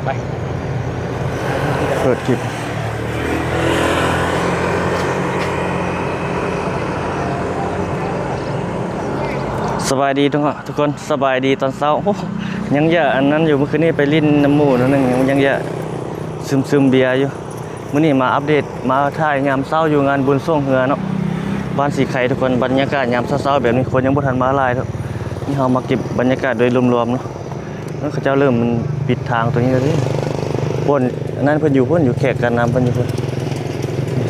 ໄປ ເປີດຄລິບ. ສະບາຍດີທຸກຄົນ ສະບາຍດີຕອນເຊົ້າ. ໂອ້ ຍັງຢາກອັນນັ້ນຢູ່ ມື້ຄືນນີ້ໄປຫຼິ້ນນຳໝູ່ໜ້ອຍໜຶ່ງ ຍັງຢາກຊຶມໆເບຍຢູ່. ມື້ນີ້ມາອັບເດດ ມາຖ່າຍຍາມເຊົ້າຢູ່ງານບຸນຊ່ວງເຮືອເນາະ ບ້ານສີໄຄທຸກຄົນ. ບັນຍາກາດຍາມເຊົ້າໆແບບນີ້ ຄົນຍັງບໍ່ທັນມາຫຼາຍເນາະ. ນີ້ເຮົາມາເກັບບັນຍາກາດໂດຍລວມໆເນາະ. ເອີ ເຂົາເຈົ້າເລີ່ມປິດທາງຕົວນີ້ແລ້ວເດ້. ບ່ອນອັນນັ້ນເພິ່ນຢູ່ພຸ້ນ ຢູ່ແຂກການນຳເພິ່ນຢູ່ພຸ້ນ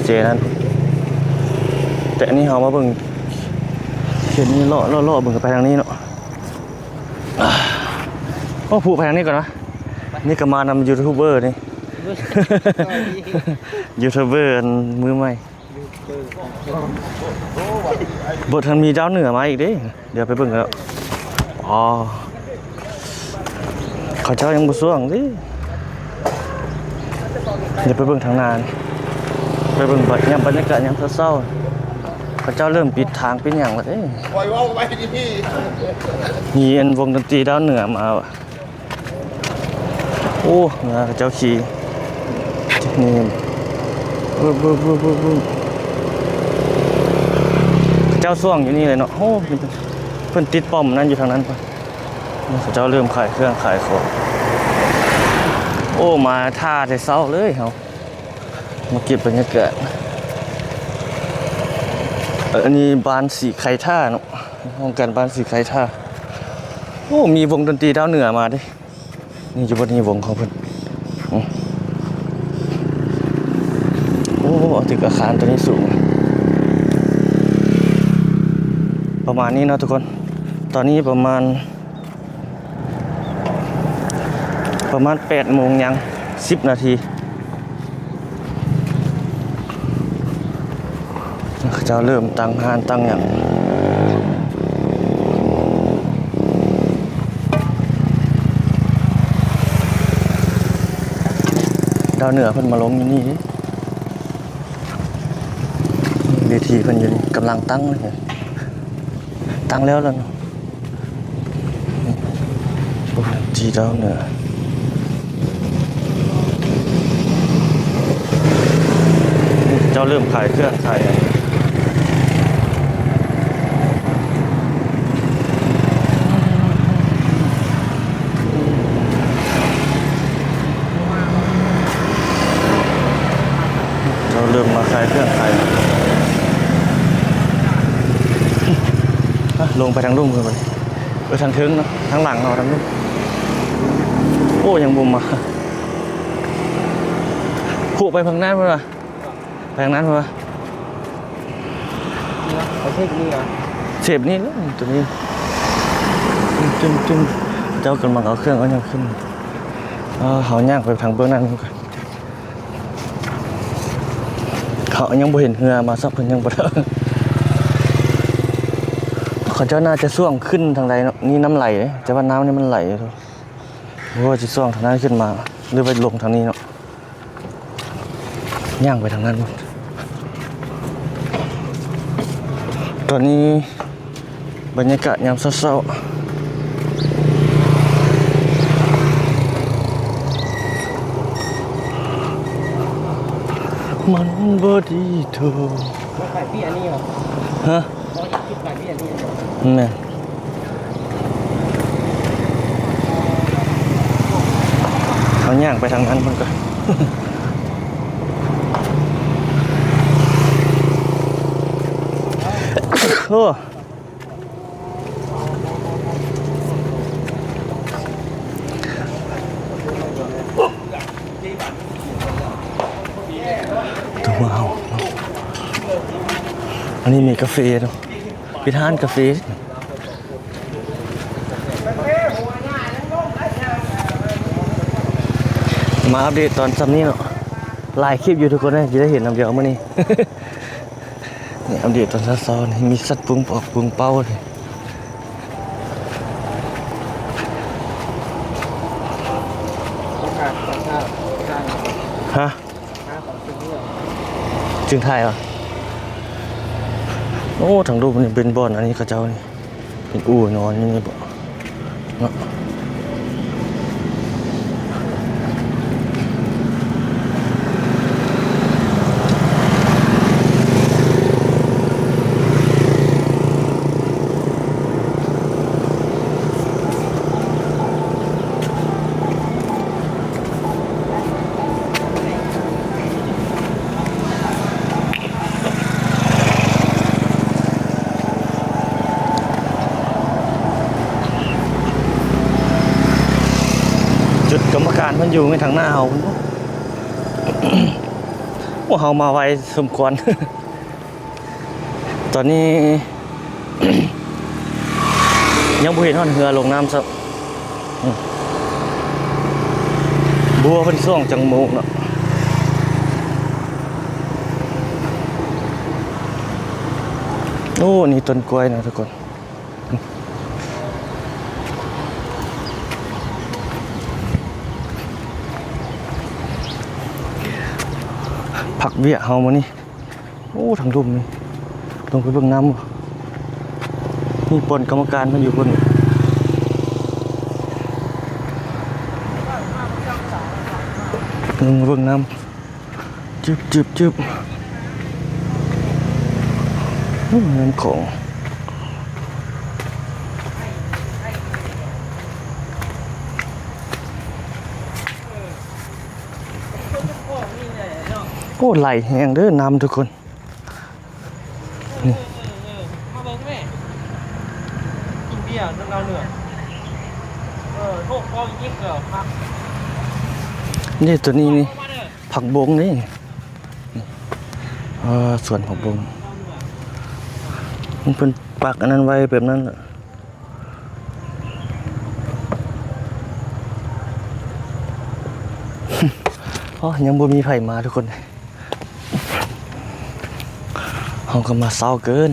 ເຈນັ້ນ. ແຕ່ອັນນີ້ເຮົາມາເບິ່ງເຂດນີ້ ເລາະ ເລາະ ເລາະເບິ່ງໄປທາງນີ້ເນາະ. ໂອ້ ຜູ້ໄປທາງນີ້ກ່ອນວະ. ນີ້ກໍມານຳຢູທູບເບີນີ້ ຢູທູບເບີອັນມືໃໝ່. ບໍ່ທັນມີດາວເໜືອມາອີກເດ້. ດຽວໄປເບິ່ງກັນແລ້ວ. ອໍ ເຂົາເຈົ້າຍັງບໍ່ຊ່ວງຕິ. ດຽວໄປເບິ່ງທາງໜ້າ ໄປເບິ່ງບັນຍາ ບັນຍາກາດຍາມເຊົ້າໆ. ເຂົາເຈົ້າເລີ່ມປິດທາງປິດຫຍັງແລ້ວເດ້. ມີອັນວົງດົນຕີດາວເໜືອມາ. ໂອ້ ເຂົາເຈົ້າຂີ່ນີ້ ບຶບ ບຶບ ບຶບ ບຶບ ເຂົາເຈົ້າຊ່ວງຢູ່ນີ້ເລີຍເນາະ. ໂອ້ ເພິ່ນຕິດປ້ອມນັ້ນຢູ່ທາງນັ້ນພຸ້ນ. ເຂົາເຈົ້າເລີ່ມຂາຍເຄື່ອງຂາຍຂອງ. ໂອ້ ມາທ່າແຕ່ເຊົ້າເລີຍເຮົາ ມາເກັບບັນຍາກາດ. ເອີ ອັນນີ້ບ້ານສີໄຄທ່າເນາະ ຫ້ອງການບ້ານສີໄຄທ່າ. ໂອ້ ມີວົງດົນຕີດາວເໜືອມາເດ້. ນີ້ຢູ່ບ່ອນນີ້ວົງຂອງເພິ່ນ. ໂອ້ ຕຶກອາຄານຕົວນີ້ສູງ ປະມານນີ້ເນາະທຸກຄົນ. ຕອນນີ້ປະມານ ປະມານແປດໂມງຍັງສິບນາທີ. ເຂົາເຈົ້າເລີ່ມຕັ້ງຮ້ານຕັ້ງຫຍັງ. ດາວເໜືອເພິ່ນມາລົງຢູ່ນີ້ເດ້. ເວທີເພິ່ນຢູ່ນີ້ ກຳລັງຕັ້ງເລີຍ ຕັ້ງແລ້ວລະເນາະ. ໂອ້ ຈີດາວເໜືອ ເຈົ້າເລີ່ມຂາຍເຄື່ອງຂາຍຫຍັງ. ເຈົ້າເລີ່ມມາຂາຍເຄື່ອງຂາຍ ອະ ລົງໄປທາງລຸ່ມເພິ່ນບັດນີ້. ເອີ ທາງເທິງເນາະ ທາງຫຼັງເນາະ ທາງລຸ່ມ. ໂອ້ ຍັງບໍ່ມາ. ໂອ້ ໄປທາງນັ້ນພຸ້ນວ່າ. ໄປທາງນັ້ນວະ. ເອົາເຊບນີ້ຫວາ? ເຊບນີ້ແຫຼະ ຕົວນີ້. ຈຶ້ງໆ ເຈົ້າກຳລັງເອົາເຄື່ອງເອົາຫຍັງຂຶ້ນ. ເອີ ເຮົາຍ່າງໄປທາງເບື້ອງນັ້ນກ່ອນ. ເຂົາຍັງບໍ່ເຫັນເຮືອມາຊ້ຳ ເພິ່ນຍັງບໍ່ໄດ້. ເຂົາເຈົ້າໜ້າຈະຊ່ວງຂຶ້ນທາງໃດເນາະ. ນີ້ນ້ຳໄຫຼເດ້ ແຕ່ວ່ານ້ຳນີ້ມັນໄຫຼຢູ່. ບໍ່ວ່າຊິຊ່ວງທາງນັ້ນຂຶ້ນມາ ຫຼືວ່າລົງທາງນີ້ເນາະ. ຍ່າງໄປທາງນັ້ນ. ຕອນນີ້ບັນຍາກາດຍາມເຊົ້າໆ ມັນບໍ່ດີເທົ່າ. ມາຂາຍເບຍນີ້ຫວາ? ຮະ? ແມ່ນ. ເຮົາຍ່າງໄປທາງນັ້ນເບິ່ງກ່ອນ. ໂອ້ ໂຕເຮົາເນາະ. ອັນນີ້ມີກາເຟເນາະ. ເປັນຮ້ານກາເຟ. ມາອັບເດດຕອນຊ່ຳນີ້ເນາະ. ຫຼາຍຄລິບຢູ່ທຸກຄົນເອີຍ ຊິໄດ້ເຫັນນຳດຽວມື້ນີ້. ນີ້ອັບເດດຕອນເຊົ້າໆ ນີ້ມີສັດປຸງປອກປຸງເປົ້າເລີຍ. ຮະ? ຈຶ່ງຖ່າຍຫວາ? ໂອ້ ທາງລຸ່ມນີ້ເປັນບ່ອນ ອັນນີ້ເຂົາເຈົ້ານີ້ ເປັນອູ່ນອນຢູ່ນີ້ບໍເນາະ. ກຳມະການເພິ່ນຢູ່ແມ່ນທາງໜ້າເຮົາພຸ້ນ. ໂອ້ ເຮົາມາໄວສົມຄວນ. ຕອນນີ້ ຍັງບໍ່ເຫັນຮອດເຮືອລົງນ້ຳຊ້ຳ. ອືມ ບໍ່ຮູ້ວ່າເພິ່ນຊ່ວງຈັກໂມງເນາະ. ໂອ້ ນີ້ຕົ້ນກ້ວຍນະທຸກຄົນ. ພັກວຽກເຮົາມື້ນີ້. ໂອ້ ທາງລຸ່ມນີ້ ລົງໄປເບິ່ງນ້ຳ. ມີບ່ອນກຳມະການເພິ່ນຢູ່ພຸ້ນ. ລົງໄປເບິ່ງນ້ຳ. ຈຶບ ຈຶບ ຈຶບ. ອືມ ນ້ຳຂອງ. ໂອ້ ໄຫຼແຮງເດີນ້ຳທຸກຄົນ. ນີ້ ເອີ ເອີ ເອີ ມາເບິ່ງແມ່ ກິນເບຍນຳລາວເໜືອ. ເອີ ໂທກອງຍິກເກີບ ນີ້ ຕົວນີ້ນີ້ ມາເດີ ຜັກບົງນີ້. ເອີ ສວນຜັກບົງ ມັນເພິ່ນປັກອັນນັ້ນໄວ້ແບບນັ້ນແຫຼະ. ໂອ້ ຍັງບໍ່ມີໃຜມາທຸກຄົນ. ເຮົາກໍມາເຊົ້າເກີນ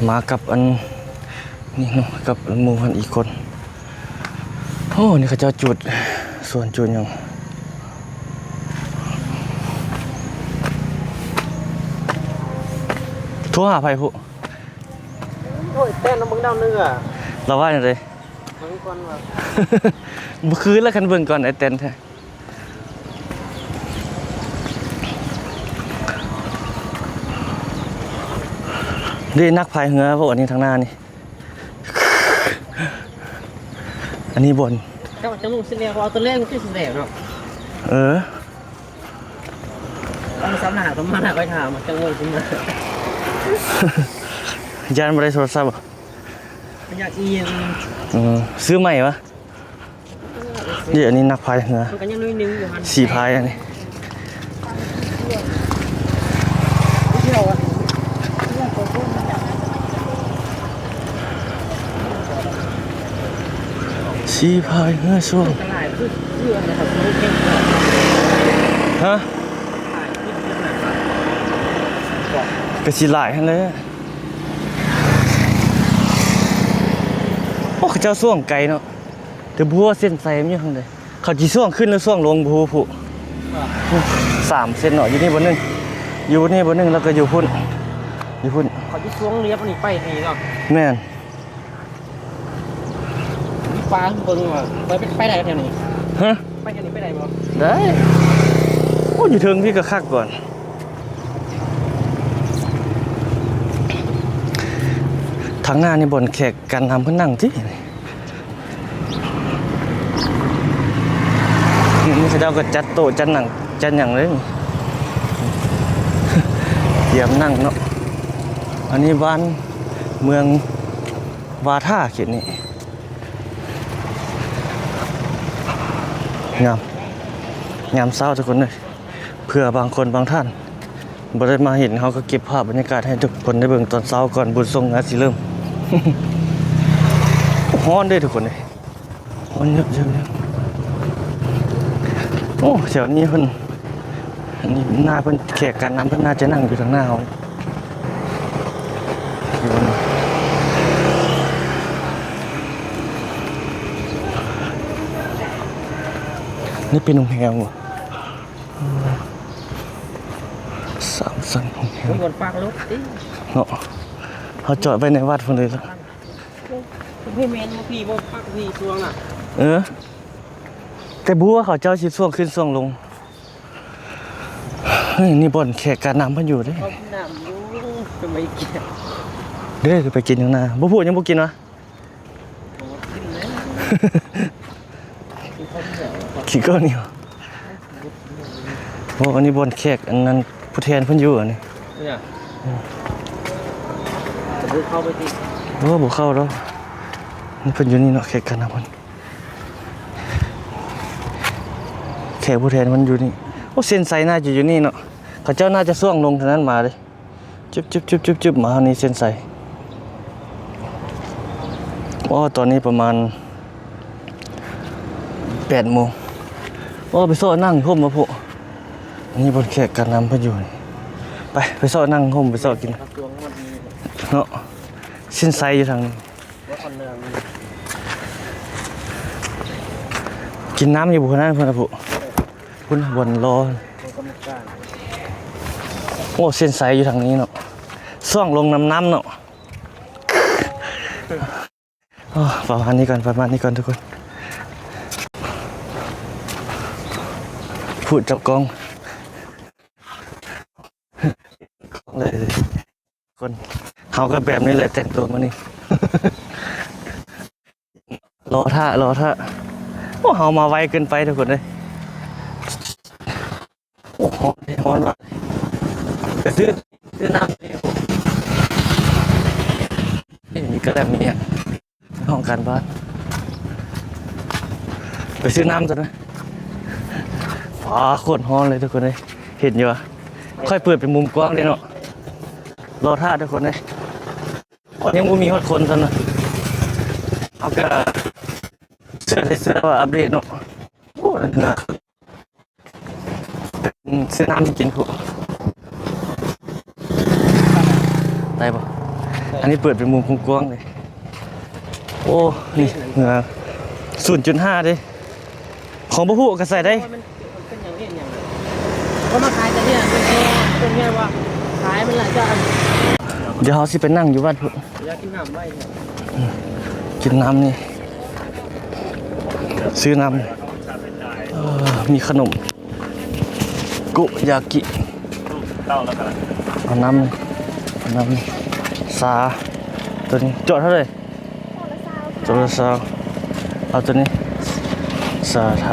ມາກັບອັນນີ້ເນາະ ກັບໝູ່ຫັ້ນອີກຄົນ. ໂອ້ ນີ້ເຂົາເຈົ້າຈູດສວນຈູດຫຍັງ. ໂທຫາໃຜພຸ້ນ? ໂອ້ຍ ແຕ່ນເບິ່ງດາວເໜືອ ລາວວ່າຈັ່ງໃດ? ເບິ່ງກ່ອນວ່າ ບໍ່ຄືລະ ຄັນເບິ່ງກ່ອນໄອ້ແຕນແທ້. ເດ້ ນັກພາຍເຮືອບໍ່ ອັນນີ້ທາງໜ້ານີ້. ອັນນີ້ບ່ອນ ເຈົ້າ ເຈົ້າ ເອົາຕົວແລກ ມັນຄືຊິແລ້ວເນາະ. ເອີ ຕ້ອງສຳນາ ຕ້ອງມານັກໄວ້ຖ້າ ມັນຈັ່ງໂມງຊິມາ. ຢ້ານບໍ່ໄດ້ໂທລະສັບບໍ່? ຢາກອີ່ຫຍັງ? ເອີ ຊື້ໃໝ່ວະ? ເອີ ນີ້ ອັນນີ້ນັກພາຍເຮືອ ມັນກໍຍັງໜ້ອຍໜຶ່ງຢູ່ຫັ້ນ ສີພາຍອັນນີ້. ສີພາຍເຮືອຊ່ວງ ຮະ? ກໍຊິຫຼາຍຫັ້ນແຫຼະ. ໂອ້ ເຂົາເຈົ້າຊ່ວງໄກເນາະ ແຕ່ບໍ່ຮູ້ວ່າເສັ້ນໄຊມັນຢູ່ທາງໃດ. ເຂົາຊິຊ່ວງຂຶ້ນ ຫຼື ຊ່ວງລົງ ບໍ່ຮູ້ພຸ້ນ. ສາມເສັ້ນເນາະ ຢູ່ນີ້ບ່ອນໜຶ່ງ ຢູ່ນີ້ບ່ອນໜຶ່ງ ແລ້ວກໍຢູ່ພຸ້ນ ຢູ່ພຸ້ນ. ເຂົາຊິຊ່ວງລຽບອັນນີ້ໄປນີ້ເນາະ. ແມ່ນ. ມີປາເບິ່ງວ່າ ໄປ ໄປໄດ້ແຖວນີ້? ຮະ? ໄປແຖວນີ້ໄປໄດ້ບໍ່? ໄດ້. ໂອ້ ຢູ່ເທິງພີ້ກໍຄັກກ່ອນ. ທາງໜ້ານີ້ບ່ອນແຂກການນຳເພິ່ນນັ່ງຕິ. ນີ້ເຂົາເຈົ້າກໍຈັດໂຕະ ຈັດໜັງ ຈັດຫຍັງເລີຍ. ຕຽມນັ່ງເນາະ. ອັນນີ້ບ້ານເມືອງ ວາທາ ເຂດນີ້. ງາມ ຍາມເຊົ້າທຸກຄົນເອີຍ. ເພື່ອບາງຄົນບາງທ່ານບໍ່ໄດ້ມາເຫັນ ເຮົາກໍເກັບພາບບັນຍາກາດໃຫ້ທຸກຄົນໄດ້ເບິ່ງຕອນເຊົ້າກ່ອນບຸນສົ່ງງານຊິເລີ່ມ. ຮ້ອນເດ້ທຸກຄົນເອີຍ. ຄົນເຍອະໆ. ໂອ້ ແຖວນີ້ເພິ່ນ ອັນນີ້ໜ້າເພິ່ນ ແຂກການນຳເພິ່ນໜ້າຈະນັ່ງຢູ່ທາງໜ້າເຮົາ. ນີ້ເປັນໂຮງແຮມບໍ່? ສາມຊັ້ນໂຮງແຮມ. ໂອ້ຍ ບ່ອນປາກລົດຕິ ເນາະ. ເຮົາຈອດໄວ້ໃນວັດພຸ້ນເລີຍລະ. ໂອ້ຍ ແມ່ນບໍ່ ພີ່ບໍ່ ພັກພີ່ຊ່ວງນະ. ເອີ ແຕ່ບໍ່ຮູ້ວ່າເຂົາເຈົ້າຊິຊ່ວງຂຶ້ນຊ່ວງລົງ. ເຮີ້ຍ ນີ້ບ່ອນແຂກການນຳເພິ່ນຢູ່ເດ້. ເຂົານຳຢູ່ ສະໄໝກຽວ ເດ້ ໄປກິນຂ້າງໜ້າ. ບໍ່ ພວກຍັງບໍ່ກິນວະ? ບໍ່ກິນແລ້ວ ກິນຂ້າວໜຽວ ກິນຂ້າວໜຽວ. ໂອ້ ອັນນີ້ບ່ອນແຂກ ອັນນັ້ນ ຜູ້ແທນເພິ່ນຢູ່ ອັນນີ້. ເອີ ບໍ່ເຂົ້າໄປຕິ. ໂອ້ ບໍ່ເຂົ້າດອກ. ເພິ່ນຢູ່ນີ້ເນາະ ແຂກການນຳເພິ່ນ. ກຜູ້ແທນເພິ່ນຢູ່ນີ້. ໂອ້ ເສັ້ນໄຊໜ້າຈະຢູ່ນີ້ເນາະ, ເຂົາເຈົ້າໜ້າຈະຊ່ວງລົງທາງນັ້ນມາເດ້. ຈຶບ ຈຶບ ຈຶບ ຈຶບ ມາເຮົານີ້ເສັ້ນໄຊ. ອໍ ຕອນນີ້ປະມານແປດໂມງ. ອໍ ໄປຊອກນັ່ງຮົ່ມມາພຸ້ນ. ນີ້ບ່ອນແຂກການນຳເພິ່ນຢູ່. ໄປ ໄປຊອກນັ່ງຮົ່ມ ໄປຊອກກິນເນາະ. ເສັ້ນໄຊຢູ່ທາງນີ້. ກິນນ້ຳຢູ່ພຸ້ນນະ ພຸ້ນນະພຸ້ນ. ພຸ້ນບ່ອນລໍ. ໂອ້ ເສັ້ນໄຊຢູ່ທາງນີ້ເນາະ, ຊ່ວງລົງນຳນ້ຳເນາະ. ອໍ ປະມານນີ້ກ່ອນ ປະມານນີ້ກ່ອນທຸກຄົນ. ຜູ້ຈັບກ້ອງ ຄົນ ເຮົາກໍແບບນີ້ແຫຼະ ແຕ່ງຕົວມື້ນີ້. ລໍຖ້າ ລໍຖ້າ. ໂອ້ ເຮົາມາໄວເກີນໄປທຸກຄົນເອີຍ. ໂອ້ ຮ້ອນແທ້ ຮ້ອນວ່າ. ໄປຊື້ ຊື້ນ້ຳ. ເອີ ມີກະແລັມ ມີຫຍັງ ຫ້ອງການບ້ານ. ໄປຊື້ນ້ຳກ່ອນນະ. ຟ້າໂຄດຮ້ອນເລີຍທຸກຄົນເອີຍ. ເຫັນຢູ່ຫວາ? ຂ້ອຍເປີດເປັນມຸມກວ້າງເດ້ເນາະ. ລໍຖ້າທຸກຄົນເອີຍ. ຍັງບໍ່ມີຮອດຄົນຊ້ຳນະ. ເຮົາກະເຊື່ອ ເຊື່ອວ່າອັບເດດເນາະ. ໂອ້ ເໜືອ ອືມ ຊື້ນ້ຳກິນພຸ້ນ ໄດ້ບໍ່? ອັນນີ້ເປີດເປັນມຸມກວ້າງໆເລີຍ. ໂອ້ ນີ້ເໜືອ ສູນຈຸດຫ້າເດ້. ຂອງບໍ່ຮູ້ກໍໃສ່ໄດ້. ເຂົາມາຂາຍແຕ່ເຮືອນ ເປັນແອ ເປັນເຮືອນວ່າຂາຍມັນລະຈະ ດຽວເຮົາຊິໄປນັ່ງຢູ່ວັດພຸ້ນ. ຢາກກິນນ້ຳໄວ. ກິນນ້ຳນີ້ ຊື້ນ້ຳ. ເອີ ມີຂະໜົມ ໂກຍາກິ. ເອົານ້ຳ ເອົານ້ຳ ຊາ ໂຕນີ້ຈອດເທົ່າໃດ? ໂຕລະຊາວ. ເອົາໂຕນີ້ ຊາໄທ.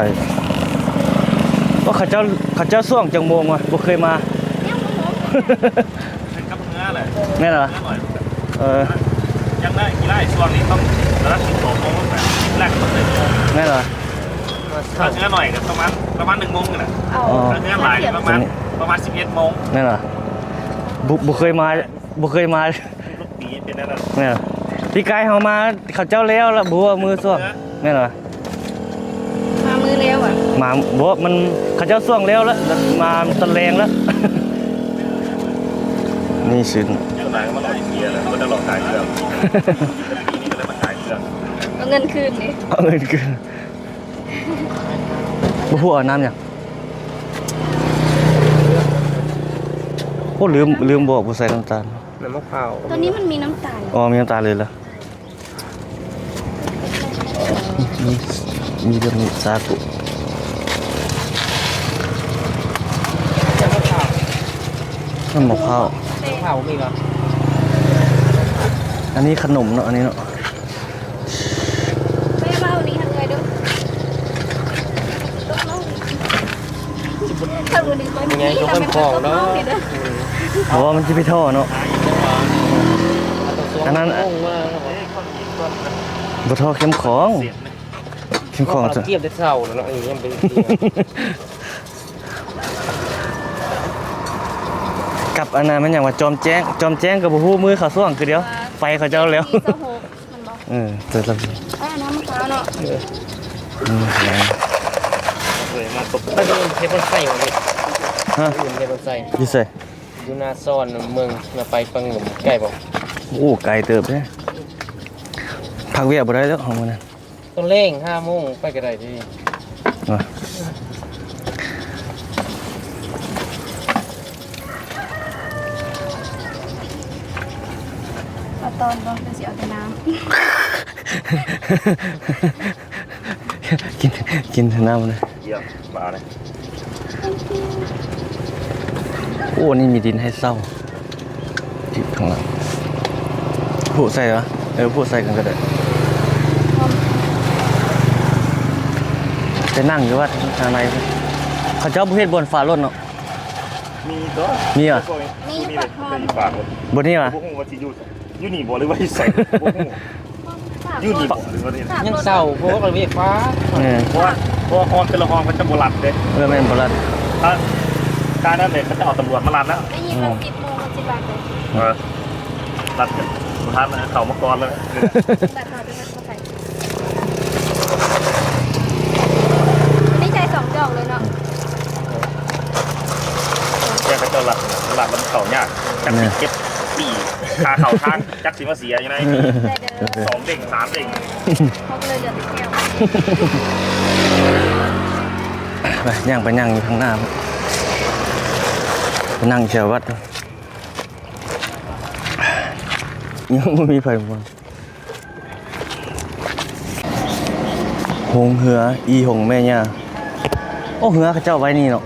ໂອ້ ເຂົາເຈົ້າ ເຂົາເຈົ້າຊ່ວງຈັກໂມງວະ? ບໍ່ເຄີຍມາ. ຍັງບໍ່ຮູ້. ຂຶ້ນກັບເຮືອແຫຼະ. ແມ່ນຫວາ? ເຮືອໜ້ອຍ. ເອີ ຈັ່ງໄດ້ ກິນໄດ້ ຊ່ວງນີ້ຕ້ອງລະດັບສິບສອງໂມງແຫຼະ. ແລກຕ້ອງໄດ້ໂມງ. ແມ່ນຫວາ? ຖ້າເຮືອໜ້ອຍກໍປະມານ ປະມານໜຶ່ງໂມງນີ້ແຫຼະ. ອໍ ຖ້າເຮືອຫຼາຍກໍປະມານ ປະມານສິບເອັດໂມງ. ແມ່ນຫວາ? ບໍ່ ບໍ່ເຄີຍມາ ບໍ່ເຄີຍມາ. ແມ່ນ. ປີກາຍເຮົາມາ ເຂົາເຈົ້າແລ້ວລະ ບໍ່ຮູ້ວ່າມື້ຊ່ວງ. ແມ່ນຫວາ? ມາມື້ແລ້ວອະ. ມາ ບໍ່ ມັນ ເຂົາເຈົ້າຊ່ວງແລ້ວລະ ມາຕອນແລງລະ. ນີ້ຊິ ເອົາເງິນຄືນນີ້ ເອົາເງິນຄືນ. ບໍ່ຮູ້ເອົານ້ຳຫຍັງ. ໂອ້ ລືມ ລືມບອກບໍ່ໃສ່ນ້ຳຕານ. ນ້ຳມະພ້າວ. ຕົວນີ້ມັນມີນ້ຳຕານ. ອໍ ມີນ້ຳຕານເລີຍລະ. ມີ ມີແບບນີ້ ຊາໂກະ. ນ້ຳມະພ້າວ. ເຂົ້າມີບໍ່? ອັນນີ້ຂະໜົມເນາະ ອັນນີ້ເນາະ. ໄປເວົ້ານີ້ໃຫ້ເອື້ອຍດູ. ເຂົາບໍ່ໄດ້ ມັນຍັງຕ້ອງເປັນຂອງເນາະ. ບໍ່ ມັນຊິໄປທໍ່ເນາະ. ອັນນັ້ນ ບໍ່ທໍ່ເຂັມຂອງ. ເຂັມຂອງ ເຂົາເກັບແຕ່ເຊົ້າແລ້ວເນາະ. ອັນນີ້ຍັງໄປ ກັບອັນນັ້ນແມ່ນຫຍັງວະ? ຈອມແຈ້ງ ຈອມແຈ້ງກໍບໍ່ຮູ້ມື້ເຂົາຊ່ວງຄືດຽວ ໄປເຂົາເຈົ້າແລ້ວ. ເອີ ແຕ່ລະ ເອີ ນ້ຳມະພ້າວເນາະ. ເອີ ອືມ ເອີຍ ມາຕົກ ໄປເຮັດບ່ອນໄຟວະນີ້. ຮະ? ເຮັດບ່ອນໄຟ ຢູ່ໃສ? ຢູ່ນາຊອນ ເມືອງນາໄປ ປາງງຸມ ໃກ້ບໍ່? ໂອ້ ໄກເຕີບເດ້. ພັກວຽກບໍ່ໄດ້ດອກ ເຮົາມື້ນັ້ນ. ຕອນແລງຫ້າໂມງໄປກໍໄດ້ເດ້. ເອົາຕອນບໍ່ ຄືຊິເອົາແຕ່ນ້ຳ. ກິນ ກິນແຕ່ນ້ຳເລີຍ. ເຢ້ຍມ ມາເລີຍ. ໂອ້ ນີ້ມີດິນໃຫ້ເຊົ່າ. ຕິດຂ້າງຫຼັງ ຜູ້ໃສ່ວະ? ເອີ ຜູ້ໃສ່ກັນກໍໄດ້. ໄປນັ່ງຢູ່ວັດທາງໃນ ເຂົາເຈົ້າບໍ່ເຮັດບ່ອນຝາລົດເນາະ. ມີຕົວະ ມີຫວາ? ມີຢູ່ປາກຫ້ອງ ຢູ່ປາກ ບໍ່ນີ້ຫວາ? ບໍ່ຮູ້ວ່າຊິຢູ່ ຢູ່ນີ້ບໍ່ ຫຼືວ່າຢູ່ໃສ ບໍ່ຮູ້. ຢູ່ນີ້ບໍ່ ຫຼືວ່ານີ້ ຍັງເຊົ່າ ເພາະວ່າເວຟ້າ ເອີ ເພາະວ່າ ເພາະວ່າຮອດແຕ່ລະຮອດເຂົາຈະບໍ່ລັດເດ້. ເອີ ແມ່ນບໍ່ລັດ. ຖ້າ ການນັ້ນເດ້ ເຂົາຈະເອົາຕຳຫຼວດມາລັດແລ້ວ. ໄດ້ຍິນວ່າ ອືມ ສິບໂມງມັນຊິລັດເດ້. ເອີ ລັດກັນ ບໍ່ທັນເຂົ້າມາກ່ອນເລີຍ. ລັດຮອດ ໃສ່ ນີ້ໃສ່ສອງດອກເລີຍເນາະ. ແຕ່ເຂົາເຈົ້າລັດ ລັດແລ້ວມັນເຂົ້າຍາກ ຈັກຊິເກັບປີ້ ຄ່າເຂົ້າທາງ ຈັກຊິມາເສຍຢູ່ໃນ ເອີ ສອງເດ້ງ ສາມເດ້ງ ເຂົາກໍເລີຍເຫຼືອແຕ່ແກ້ວ. ໄປ ຍ່າງໄປ ຍ່າງຢູ່ທາງໜ້າ ໄປນັ່ງແຖວວັດ ຍັງບໍ່ມີໃຜມາ. ໂຮງເຮືອອີ່ຫົງແມ່ຍ່າ. ໂອ້ ເຮືອເຂົາເຈົ້າໄວ້ນີ້ເນາະ.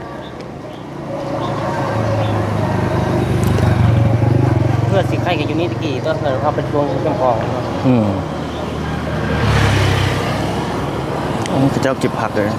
ເຮືອສີໄຄກໍຢູ່ນີ້ແຕ່ກີ້ ຕອນເຮົາໄປຊ່ວງຈຳປອງເນາະ. ອືມ ເຂົາເຈົ້າເກັບຜັກເລີຍ.